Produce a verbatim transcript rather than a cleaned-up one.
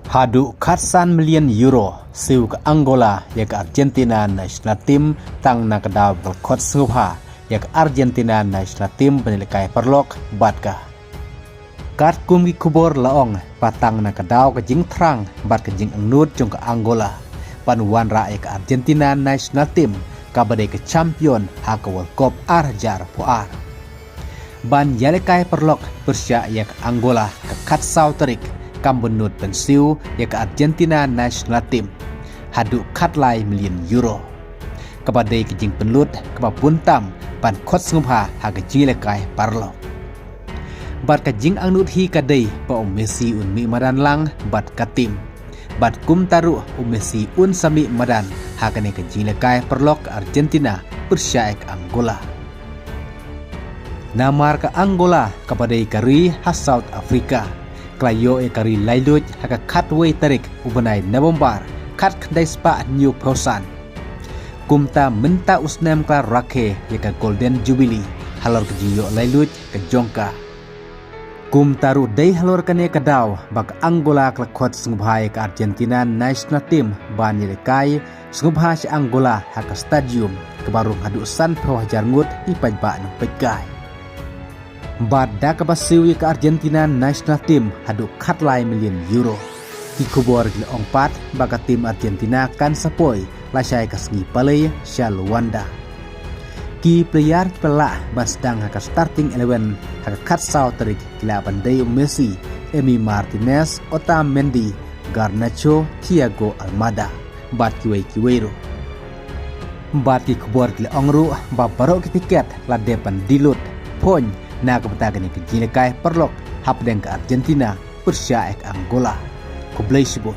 Haduh khatsan million euro siew ka Angola ïa ka Argentina national team tang na ka daw ba ka la khot sngewbha ïa ka Argentina national team ban ïalehkai paralok bad ka. Katkum ki khubor la ong ba tang na ka daw ka jingthrang bad ka jingangnud jong ka Angola ban wanrah ïa ka Argentina national team kaba dei ka champion ha ka World Cup ar hajar arphew ar. Ban ïalehkai paralok pyrshah ïa ka Angola ha ka khatsaw tarik kam bynnud ban siew ïa ka Argentina national team haduh khatlai million euro, kaba dei ka jingpynlut kaba bun tam ban khot sngewbha ha ka jingïalehkai paralok. Bad ka jingangnud hi ka dei ba u Messi un mih madan lang bad ka team. Bad kumta ruh u Messi un sa mih madan ha kane ka jingïalehkai paralok ka Argentina pyrshah ïa ka Angola. Namar ka Angola kaba dei ka ri ha South Africa ka la ïoh ïa ka ri laitluid ha ka khatwei tarik u bnai November khatkhyndai spah hynñiewphew san. Kumta mynta u snem ka la rakhe ïa ka Golden Jubilee halor ka jingïoh laitluid ka jong ka. Kumta ruh dei halor kane ka daw ba ka Angola ka la khot sngewbha ïa ka Argentina national team ban ïalehkai sngewbha sha Angola ha ka stadium kaba rung haduh sanphew hajar ngut ki paidbah nongpeitkai. Bad da kaba siew ïa ka Argentina national team haduh khatlai million euro, ki khubor ki la ong pat ba ka team Argentina kan sa poi lashai ka sngi Palei sha Luanda. Ki player kiba lah ban sdang ha ka starting eleven ha ka khatsaw tarik ki lah ban dei u Messi, Emi Martinez, Otamendi, Garnacho, Thiago Almada bad kiwei kiwei ruh. Bad ki khubor ki la ong ruh ba baroh ki tiket la dep ban die lut pynban na ka bynta kane ka jingïalehkai paralok hapdeng ka Argentina pyrshah ïa ka Angola. Khublei shibun.